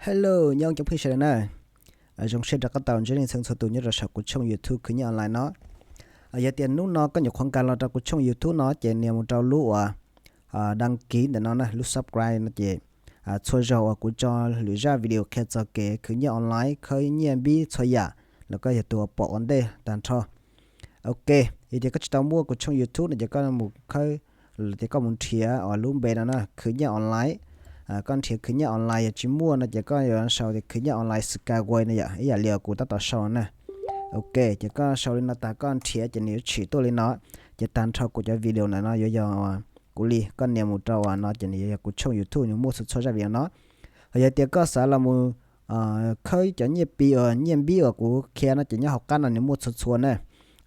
Hello, nyob zoo cov phooj ywg sawv daws na. Zoo siab rov qab tau ntsib leej txhua tus nyob rau saum kuv tshooj YouTube khwv nyiaj online no. Yog tias hnub no koj nyuam qhuav nkag los rau kuv tshooj YouTube no ces nias mus rau lub uas đăng ký ntawm no na, lub subscribe no ces txhua zaug uas kuv tso lwm zaj video qhia txog kev khwv nyiaj online, khawb nyiaj npib txhua yam los koj yog tus uas pom ua ntej tag nrho. Ok, yog tias koj tsis tau muaj kuv tshooj YouTube no ces koj mus khawb, ces koj mus nrhiav uas lub npe no na, khwv nyiaj online. Koj nrhiav khwv nyiaj online, yog tsis muaj no ces koj yuav sau tias khwv nyiaj online Skyway no yom, ib yam li kuv tab tom sau na. Ok, ces koj sau li no tag koj nrhiav ces nws yuav tshwm tuaj li no. Ces tag nrho kuv cov video ntawm no yuav yog kuv li, koj nias mus rau uas no ces nws yuav yog kuv tshooj YouTube nws muaj txhua txhua zaj video no. Ho yog tias koj xav los mus khawb cov nyiaj pi uas nyiaj npib uas kuv qhia no ces nyob hauv qab no nws muaj txhua txhua na.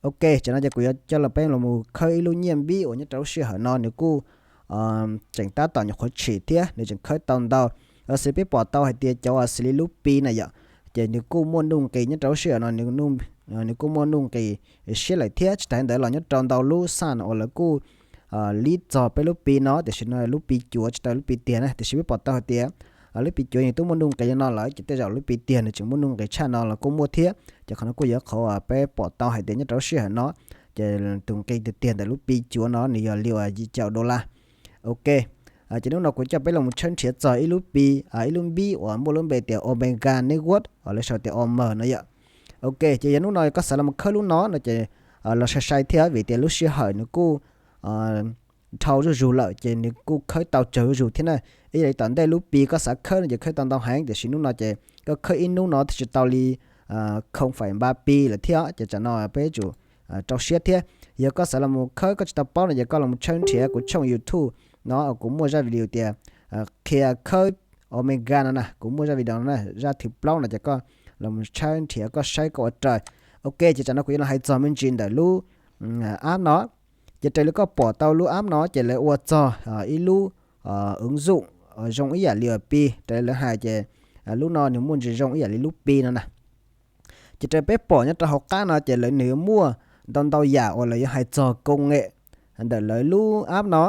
Ok, tsam no ces kuv yuav coj los peb los mus khawb ib lub nyiaj npib uas nyob rau lub sij hawm no nws kuj tseem tab tom nyuam qhuav tshwm thiab nws tseem khawb tau ntau. Xws li peb pom tau hais tias cov uas xws li lub pi na yom, ces nws kuj muaj nuj nqis nyob rau lub sij hawm no, nws kuj muaj nuj nqis siab lawm thiab. Tsis tas li ntawd los nyob rau ntau lub xaj uas lawv kuj lib txog peb lub pi no, tiam sis no lub pi cuav tsis tau lub pi tiag na. Tiam sis peb pom tau hais tias lub pi cuav nws twb muaj nuj nqis li no lawm ces tej zaum lub pi tiag nws tseem muaj nuj nqis tshaj no los kuj muaj thiab. Ces qhov no kuj yog qhov uas peb pom tau hais tias nyob rau lub sij hawm no ces tus nqi tiag tiag ntawm lub pi cuav no nws yog li uas yim caum dollar. Ok, ces hnub no kuv coj peb los mus tshawb nrhiav txog ib lub pi, ib lub npib uas muaj lub npe tias Omega Network, lawv sau tias O M no yom. Ok, ces yog hnub no koj xav los mus khawb lub no no ces los sai sai thiab vim tias lub sij hawm nws kuj dhau zuj zus lawm ces nws kuj khawb tau tsawg zuj zus thiab na. Ib yam li tom ntej lub pi koj xav khawb no ces khawb tau ntau heev, tiam sis hnub no ces koj khawb ib hnub no twb tsis tau li khoo faim npa pi lawm thiab. Ces tsam no peb yuav tsum rau siab thiab. Yog koj xav los mus khawb koj tsis tau paub no ces koj los mus tshawb nrhiav kuv tshooj YouTube no, kuv muaj zaj video tias qhia khawb Omega no na, kuv muaj zaj video no na, zaj thib plaub no ces koj los mus tshawb nrhiav koj saib koj ua raws. Ok, ces tsam no kuv yuav los hais txog me ntsis ntawm lub app no. Ces raws li koj pom tau lub app no ces lawv ua txog ib lub ứng dụng zoo ib yam li uas pi, raws li lawv hais ces lub no nws muaj ntsis zoo ib yam li lub pi no na. Ces raws peb pom nyob rau hauv qab no ces lawv nws muaj ntau ntau yam uas lawv yuav hais txog công nghệ ntawm lawv lub app no.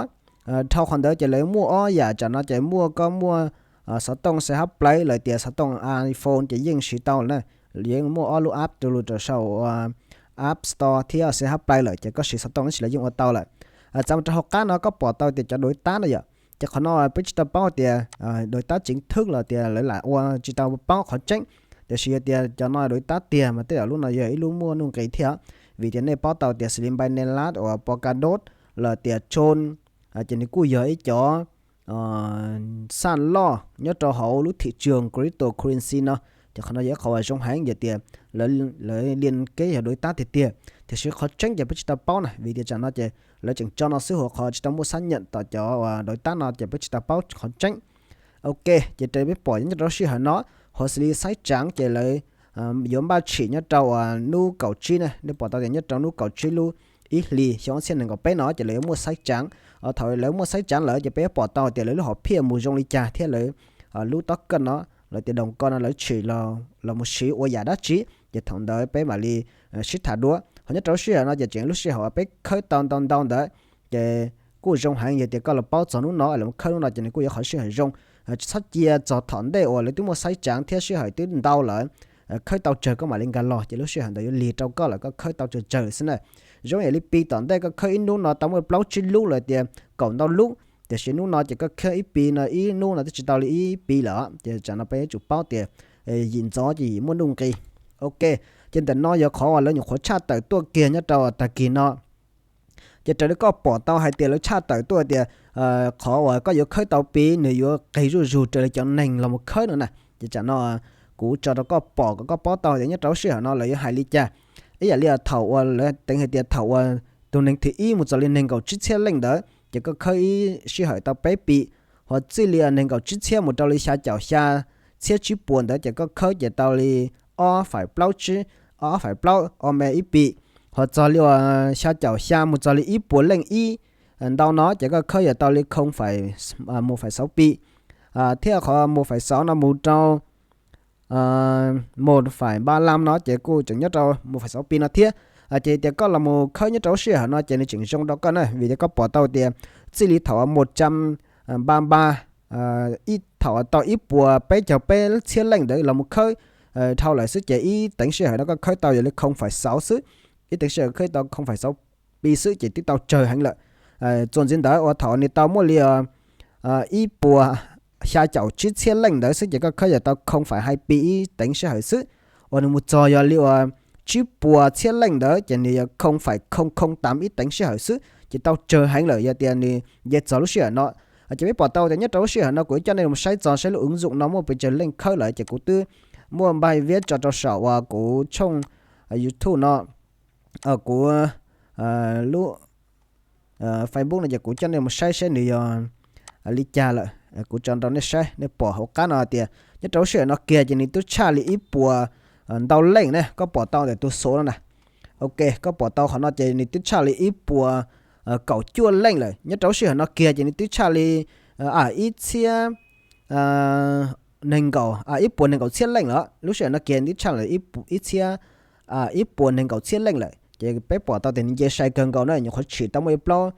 Dhau qhov ntawd ces lawv muaj ob yam, tsam no ces muaj koj muaj xov tooj C H Play los tias xov tooj iPhone ces yeej siv tau na. Yeej muaj ob lub app rau lug rau saum App Store thiab C H Play lawm ces koj siv xov tooj tab sis los yeej ua tau lawm. Txav mus rau hauv qab no koj pom tau tias cov đối tác no yom, ces qhov no peb tsis tau paub tias đối tác chính thức los tias lawv lam ua tsis tau paub qhov tseeb. Tiam sis yog tias cov no đối tác tiag mas tej zaum lub no yog ib lub muaj nuj nqis thiab, vim tias nej paub tau tias xws li Binance Lite uas Polkadot los tias Tron, ces nws kuj yog ib cov xaj loj nyob rau hauv lub thị trường cryptocurrency no. Ces qhov no yog ib qhov uas zoo heev yog tias lawv liên kết yog đối tác tiag tiag, tiam sis qhov tseeb ces peb tsis tau paub na, vim tias tsam no ces lawv tseem tso no xwb, hos qhov tsis tau muaj xác nhận tom cov đối tác no ces peb tsis tau paub qhov tseeb. Ok, ces raws peb pom nyob rau lub sij hawm no, hos xws li xaiv tsaav ces lawv yuav npaj tshim nyob rau hnub kaum tsib na. Nej pom tau tias nyob rau hnub kaum tsib lub ib hlis xyoo ob txhiab nees nkaum peb no ces lawv yuav muaj xaiv tsaav. Thaum lawv muaj xaiv tsaav lawm ces peb yuav pom tau tias lawv lub hom phiaj mus zoo li cas thiab lawv lub token no los tias đồng coin no lawv tshim los mus siv ua yam dab tsi, ces thaum ntawd peb mam li sib tham dua. Hos nyob rau lub sij hawm no ces tseem lub sij hawm uas peb khawb tau ntau ntau ntawd ces kuj zoo heev, yog tias koj los paub txog hnub no los khawb hnub no ces nws kuj yog qhov sij hawm zoo. Tsis txhob cia txog thaum ntej uas lawv twb muaj xaiv tsaav thiab sij hawm twb ntau lawm, khawb tau tsawg koj mam li nkag los ces lub sij hawm ntawd yuav lig rau koj lawm, koj khawb tau tsawg tsawg xwb na. Zoo yam li pi tom ntej koj khawb ib hnub no tau muaj plaub tsib lub los tias kaum ntau lub, tiam sis hnub no ces koj khawb ib pi no ib hnub no twb tsis tau li ib pi lawm, ces tsam no peb yuav tsum paub tias yim ntxov ces yim muaj nuj nqis. Ok, ces ntawm no yog qhov uas lawv nyuam qhuav tshaj tawm tuaj kiag nyob rau tag kis no. Ces raws li koj pom tau hais tias lawv tshaj tawm tuaj tias qhov uas koj yuav khawb tau pi nws yuav qis zuj zus raws li cov neeg los mus khawb no na. Ces tsam no kuv tso rau koj pom kom koj paub tau tias nyob rau lub sij hawm no lawv yuav hais li cas. Ib yam li thaum uas lawv teev hais tias thaum uas tus neeg thib ib mus txog li nees nkaum tsib txhiab leej ntawd ces koj khawb ib sij hawm tau peb pi, hos txij li nees nkaum tsib txhiab mus rau li xya caum xya txhiab tsib puas ntawd ces koj khawb ces tau li ob faim plaub tsib, ob faim plaub O M ib pi. Hos txog li uas xya caum xya mus txog li ib puas leej ib ntau no ces koj khawb yuav tau li khoo faim, mus faim xauv pi, thiab qhov mus faim xauv no mus rau mus faim npa lam no ces kuj tseem nyob rau mus faim xauv pi no thiab. Ces tias koj los mus khawb nyob rau lub sij hawm no ces nws tseem zoo rau koj na, vim tias koj pom tau tias txij li thaum mus tsam npa npa ib thaum tau ib puas peb caug peb txhiab leej ntawd los mus khawb dhau lawm xwb ces ib teev sij hawm no koj khawb tau yog li không phẩy sáu xwb. Ib teev sij hawm khawb tau không phẩy sáu pi xwb ces twb tau tsawg heev lawm. Txuas ntxiv ntawd uas thaum nws tau muaj li ib puas xya caum tsib txhiab leej ntawd xwb ces koj khawb yog tau không phẩy hai pi ib teev sij hawm xwb. Uas nws mus txog yog li uas tsib puas txhiab leej ntawd ces nws yog không phẩy không không tám ib teev sij hawm xwb ces tau tsawg heev lawm yog tias nws nce txog lub sij hawm no. Ces peb pom tau tias nyob rau lub sij hawm no kuv coj nej mus saib txog saib lub ứng dụng no muaj pes tsawg leej khawb lawm ces kuv twb muaj npaj viab tso rau saum uas kuv tshooj YouTube no, kuv lub Facebook no ces kuv coj nej mus saib saib nws yog li cas lawm. Kuv tso rau nej saib, nej pom hauv qab no tias nyob rau lub sij hawm no kiag ces nws twb tshaj li ib puas ntau leej ne, koj pom tau ntawm tus số no na. Ok, koj pom tau qhov no ces nws twb tshaj li ib puas kaum cuaj leej lawm. Nyob rau lub sij hawm no kiag ces nws twb tshaj li ib txhiab nees nkaum, ib puas nees nkaum txhiab leej lawm. Lub sij hawm no kiag twb tshaj li ib txhiab ib puas nees nkaum txhiab leej lawm ces peb pom tau tias nws nce sai kawg nkaus na, nyuam qhuav tshwm tau muaj ib plaub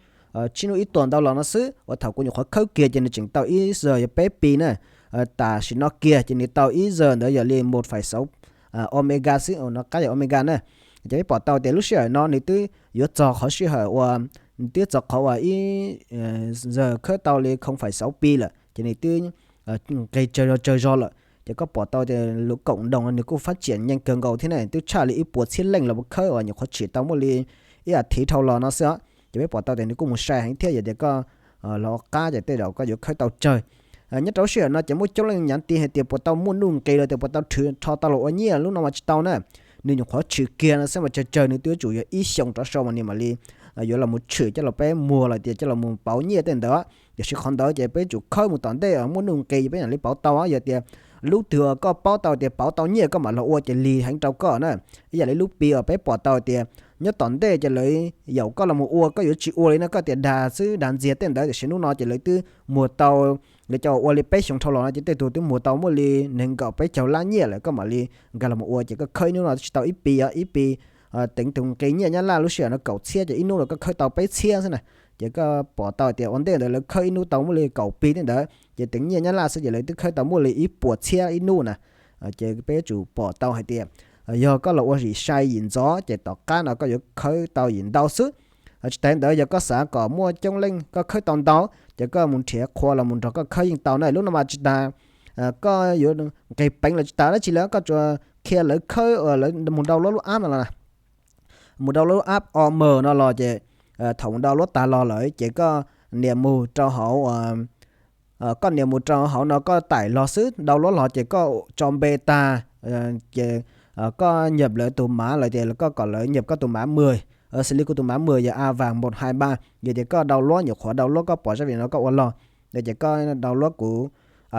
tsib hnub ib tuas ntau los no xwb uas thaum kuv nyuam qhuav khawb kiag ces nws tseem tau ib zaws yog peb pi na. Tam sim no kiag ces nws tau ib zaws ntawd yog li một phẩy sáu omega xwb, no qab yog omega na. Ces peb pom tau tias lub sij hawm no nws twb yuav txog qhov sij hawm uas nws twb txog qhov uas ib zaws khawb tau li không phẩy sáu pi lawm ces nws twb nqis tsawg zog tsawg zog lawm. Ces koj pom tau tias lub cộng đồng no nws kuj phát triển nhanh kawg nkaus thiab ne, twb tshaj li ib puas txhiab leej los mus khawb uas nyuam qhuav tshwm tau muaj li ib as thiv dhau los no xwb os. Ces peb pom tau tias nws kuj mus sai heev thiab, yog tias koj los qab ces tej zaum koj yuav khawb tau tsawg. Nyob rau lub sij hawm no ces muaj coob leej nyav ti hais tias puas tau muaj nuj nqis los tias puas tau rho tau los ua nyiaj, lub no mas tsis tau na. Nws nyuam qhuav tshwm kiag no xwb mas tsawg tsawg nws twb yuav tsum yog ib xyoos rov sau mas nws mam li yuav los mus tshwm coj los peb muag los tias coj los mus pauv nyiaj tej ntawd. Tiam sis qhov ntawd ces peb yuav tsum khawb mus tom ntej muaj nuj nqis peb mam li pauv tau. Yog tias lub twg koj paub tau tias pauv tau nyiaj koj mam los ua ces lig heev rau koj na. Ib yam li lub pi uas peb pom tau tias nyob tom ntej ces lawv yaum koj los mus ua koj yuav tsis ua li no, koj tias dag xwb dag ntxiag tej ntawd, tiam sis hnub no ces lawv twb muag tau, lawv cov ua li peb xyoos dhau los no ces tej tug twb muag tau muaj li nees nkaum peb caug lab nyiaj lawm, koj mam li nkag los mus ua ces koj khawb ib hnub no tsis tau ib pi, ib pi teev tus nqi nyiaj Nyab Laj lub sij hawm no kaum txhiab ces ib hnub no koj khawb tau peb txhiab xwb na. Ces koj pom tau tias ua ntej ntawd lawv khawb ib hnub tau muaj li kaum pi tej ntawd ces teev nyiaj Nyab Laj xwb ces lawv twb khawb tau muaj li ib puas txhiab ib hnub na. Ces peb yuav tsum pom tau hais tias yog koj los ua yim sai yim ntxov ces tom qab no koj yuav khawb tau yim ntau xwb. Tsis tas ntawd yog koj xav kom muaj coob leej koj khawb tau ntau ces koj mus nrhiav qhua los mus nrog koj khawb yeej tau na. Lub no mas tsis tas koj yuav nqis peev los tsis tas dab tsi li, koj tsuas qhia lawv khawb mus download lub app no los, mus download lub app O M no los ces thaum mus download tag los lawm ces koj nias mus rau hauv koj nias mus rau hauv no koj taim los xwb, download los ces koj tso npe tag ces koj nyam lawv tus mav los tias koj kom lawv nyam koj tus mav mười, xws li kuv tus mav mười yog A Vàng một hai ba, yog tias koj download nyuam qhuav download koj pom zaj video no koj ua log no ces koj download kuv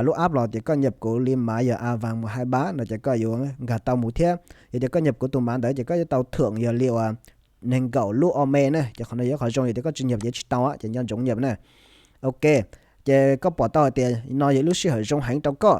lub app los tias koj nyam kuv li mav yog A Vàng một hai ba no ces koj yuav nkag tau mus thiab. Yog tias koj nyam kuv tus mav ntawd ces koj yuav tau thưởng yog li uas nees nkaum lub O M na, ces qhov no yog qhov zoo, yog tias koj tsis nyam ces tsis tau ces nco ntsoov nyam na. Ok, ces koj pom tau hais tias no yog lub sij hawm zoo heev rau koj.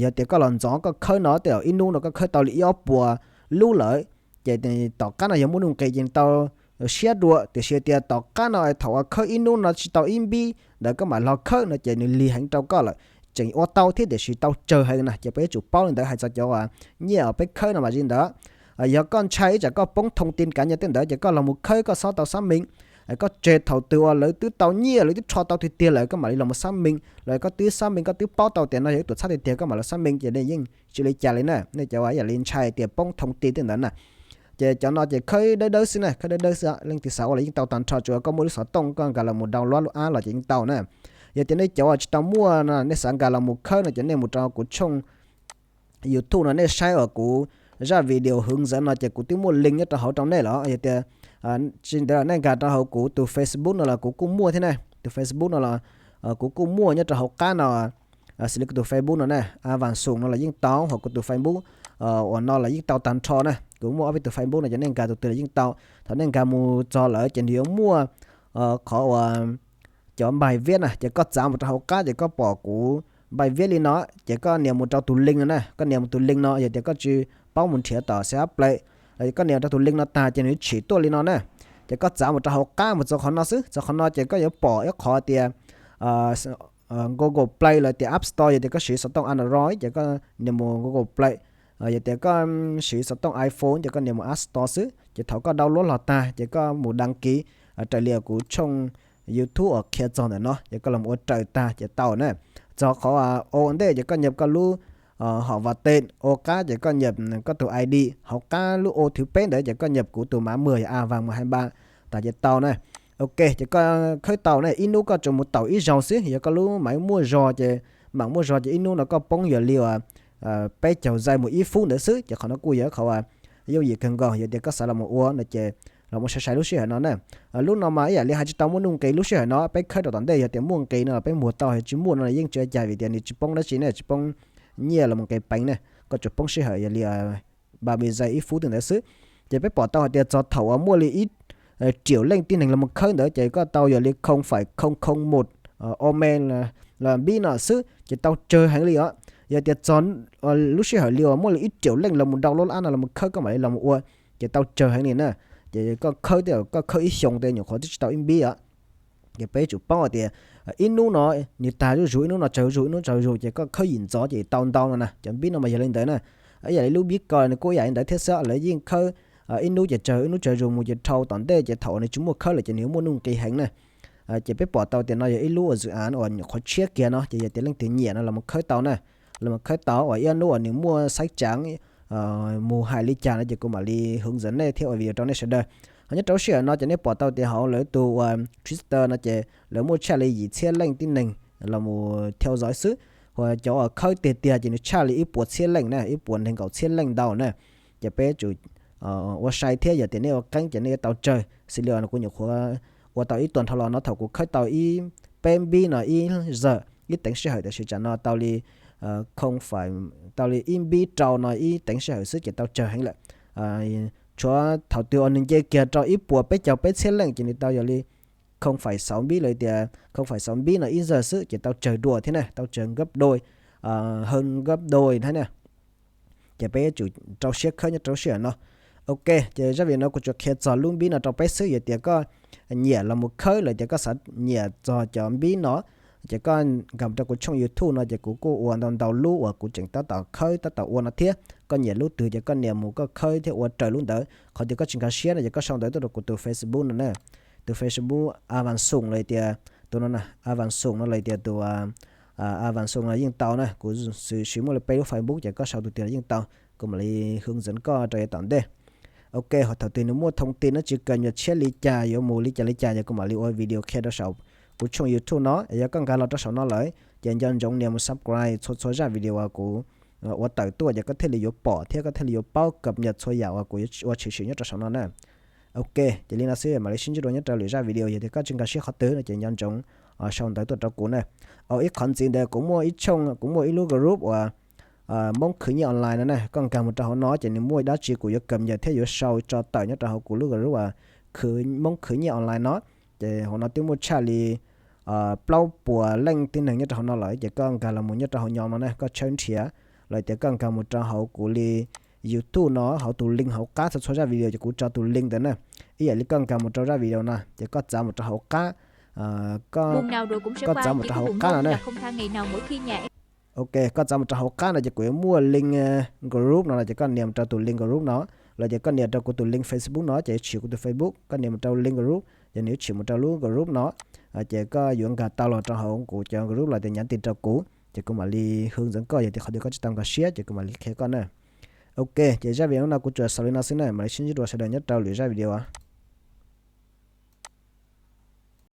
Yog tias koj los ntxov koj khawb no tej zaum ib hnub no koj khawb tau li ib ob puas lub lawm, ces tom qab no yog muaj nuj nqis ces tau siab dua, tiam sis tias tom qab no thaum uas khawb ib hnub no tsis tau ib npib ntawd koj mam los khawb no ces nws lig heev rau koj lawm. Tseem ua tau thiab tiam sis tau tsawg heev na, ces peb yuav tsum paub li ntawd hais txog cov uas nyiaj uas peb khawb no mas li ntawd. Yog koj ntshai ib tsam koj poob thông tin cá nhân tej ntawd ces koj los mus khawb koj xob tau xác minh. Koj tseg thaum twg uas lawv twb tau nyiaj lawv twb rho tau tiag tiag lawm koj mam li los mus xác minh, los koj twb xác minh koj twb paub tau tias no yog ib tuam txhab tiag tiag koj mam los xác minh ces nej yeej tsis li cas li na. Nej cov uas ib yam li ntshai tias poob thông tin tej ntawd na, ces cov no ces khawb dawb dawb xwb na, khawb dawb dawb xwb, leej twg xav ua los yeej tau tag nrho, tsuas koj muaj lub xov tooj koj nkag los mus download lub app los ces yeej tau na. Yog tias nej cov uas tsis tau muaj no nej xav nkag los mus khawb no ces nej mus rau kuv tshooj YouTube no nej saib uas kuv zaj video hướng dẫn no ces kuv twb muaj link nyob rau hauv rau nej lawm. Yog tias tsis ntawd nej nkag rau hauv kuv tus Facebook no los kuv kuj muaj thiab na, tus Facebook no los kuv kuj muaj nyob rau hauv qab no. Xws li kuv tus Facebook no na, A Vàng Sùng no los yeej tau, ho kuv tus Facebook uas no los yeej tau tag nrho na. Kuv muaj ob peb tus Facebook no ces nej nkag tus twg los yeej tau. Thaum nej nkag mus txog lawm ces nws yuav muaj qhov uas cov bài viết na, ces koj txav mus rau hauv qab ces koj pom kuv bài viết li no, ces koj nias mus rau tus link no na, koj nias mus tus link no, yog tias koj tsis paub mus nrhiav tom C H Play, koj nias rau tus link no tag ces nws tshwm tuaj li no na. Ces koj txav mus rau hauv qab mus txog qhov no xwb, txog qhov no ces koj yuav pom ib qhov tias Google Play los tias App Store. Yog tias koj siv xov tooj Android ces koj nias mus Google Play. Yog tias koj siv xov tooj iPhone ces koj nias mus App Store xwb. Ces thaum koj download los tag ces koj mus đăng ký raws li kuv tshooj YouTube uas qhia txog ntawm no, ces koj los ua raws tag ces tau na. Txog qhov ô ntej ces koj nyam koj lub hom vaj teg, ô qab ces koj nyam koj tus ID, hauv qab lub ô thứ peb ntawd ces koj nyam kuv tus mã mười yog A Vàng mười hai ba, tas ces tau na. Ok, ces koj khawb tau na, ib hnub koj tsuas mus taus ib zaug xwb. Yog koj lub máy muaj zog ces, mạng muaj zog ces ib hnub no koj poob yog li uas peb caug giây mus ib phút ntawd xwb. Ces qhov no kuj yog qhov yooj yim kawg nkaus. Yog tias koj xav los ua no ces los ua sai sai lub sij hawm no na. Lub no mas ib yam li hais tsis tau muaj nuj nqis lub sij hawm no, peb khawb rau tom ntej yog tias muaj nqis no los peb muag tau, tsis muaj no yeej tsis ua cas vim tias nws tsis poob dab tsi ne, tsis poob nyiaj los mus nqis peev ne, koj tsuas poob sij hawm yog li ba mươi giây ib phút twg ntawd xwb. Ces peb pom tau hais tias txog thaum uas muaj li ib triệu link tib neeg los mus khawb ntawd ces koj tau yog li không phẩy không không một ôm los npib no xwb ces tau tsawg heev li os. Yog tias txog lub sij hawm li uas muaj li ib triệu link los mus download app no los mus khawb koj mam li los mus ua, ces tau tsawg heev li na. Ces koj khawb, koj khawb ib xyoo tej nyuam qhuav twb tsis tau ib npib os. Ces peb yuav tsum paub hais tias ib hnub no nws tag zuj zus, ib hnub no tsawg zuj zus, ib hnub tsawg zuj zus, ces koj khawb yim ntxov ces tau ntau no na. Cov npib no mas yog li ntawd na. Ib yam li lub npib ko nws kuj ib yam li ntawd thiab xwb, lawv yeej khawb ib hnub ces tsawg, ib hnub tsawg zuj zus mus ces dhau tom ntej ces thaum uas nws tsis muaj khawb lawm ces nws yuav muaj nuj nqis heev na. Ces peb pom tau tias no yog ib lub uas dự án uas nyuam qhuav tshiab kiag no, ces yog tias leej twg nyiam no los mus khawb tau na. Los mus khawb tau uas ib hnub uas nws muaj xaiv tsav mus hais li cas no ces kuv mam li hướng dẫn nej thiab ua video rau nej sawv daws. Ho nyob rau lub sij hawm no ces nej pom tau tias hauv lawv tus uas Twitter no ces lawv muaj tshaj li yim txhiab leej tib neeg los mus theo dõi xwb. Ho cov uas khawb tiag tiag ces nws tshaj li ib puas txhiab leej na, ib puas nees nkaum txhiab leej ntau na. Ces peb yuav tsum ua sai thiab, yog tias nej ua qeeb ces nej yuav tau tsawg. Xws li no kuv nyuam qhuav ua tau ib tuas dhau los no, thaum kuv khawb tau ib peb npib no ib zaug ib teev sij hawm, tiam sis tsam no tau li không phẩy, tau li ib npib rau no ib teev sij hawm xwb ces tau tsawg heev lawm. Tshuav thaum twg uas nws nce kiag rau ib puas peb caug peb txhiab leej ces nws tau yog li không phẩy sáu npib los tias không phẩy sáu npib no ib zaug xwb ces tau tsawg dua thiab na, tau tsawg gấp đôi, hơn gấp đôi thiab na. Ces peb yuav tsum rau siab khawb nyob rau lub sij hawm no. Ok, ces zaj video no kuv tsuas qhia txog lub npib no rau peb xwb. Yog tias koj nyiam los mus khawb los tias koj xav nyiam txog cov npib no, ces koj nkag mus rau kuv tshooj YouTube no ces kuv kuj ua ntau ntau lub uas kuv tseem tab tom khawb tab tom ua no thiab. Koj nyiam lub twg ces koj nias mus koj khawb thiab ua raws lub ntawd. Qhov twg koj tsis nkag siab no ces koj sau ntawv tuaj rau kuv tus Facebook no na. Tus Facebook Avanxung los tias tus no na, Avanxung no los tias tus Avanxung no yeej tau na. Kuv siv muaj li peb lub Facebook ces koj sau tus twg los yeej tau. Kuv mam li hướng dẫn koj rau yav tom ntej. Ok, ho thaum twg nws muaj thông tin no tsis kawg nyuag tshiab li cas yuav mus li cas li cas ces kuv mam li ua video qhia rau saum kuv tshooj YouTube no. Yog koj nkag los rau saum no lawm ces nco ntsoov nias mus subscribe txhua txhua zaj video uas kuv ua tawm tuaj ces koj thiaj li yuav pom thiab koj thiaj li yuav paub cập nhật txhua yam uas kuv yuav ua tshwm sim nyob rau saum no na. Ok, ces li no xwb, mam li sib ntsib dua nyob rau lwm zaj video. Yog tias koj tsis nkag siab qhov twg no ces nco ntsoov sau ntawv tuaj rau kuv na. Ib qhov ntxiv ntawd kuv muaj ib tshooj, kuv muaj ib lub group uas Hmoob khwv nyiaj online no na, koj nkag mus rau hauv no ces nws muaj dab tsi kuv yuav cập nhật thiab yuav sau tso tawm nyob rau hauv kuv lub group uas khwv, Hmoob khwv nyiaj online no. Ces hauv no twb muaj tshaj li plaub puas leej tib neeg nyob rau hauv no lawm, ces koj nkag los mus nyob rau hauv no no na, koj tshawb nrhiav los tias koj nkag mus rau hauv kuv li YouTube no, hauv tus link hauv qab txhua txhua zaj video ces kuv tso tus link ntawd na. Ib yam li koj nkag mus rau zaj video no ces koj txav mus rau hauv qab, koj txav mus rau hauv qab no na. Ok, koj txav mus rau hauv qab no ces kuv yuav muaj link group no los ces koj nias mus rau tus link group no, los ces koj nias rau kuv tus link Facebook no ces yuav tshwm kuv tus Facebook, koj nias mus rau link group ces nws yuav tshwm mus rau lub group no. Ces koj yuav nkag tau los rau hauv kuv cov group los tias nhắn tin rau kuv, ces kuv mam li hướng dẫn koj. Yog tias qhov twg koj tsis tau nkag siab ces kuv mam li qhia koj na. Ok, ces zaj video no kuv tsuas xaus li no xwb na, mam li sib ntsib dua sawv daws nyob rau lwm zaj video.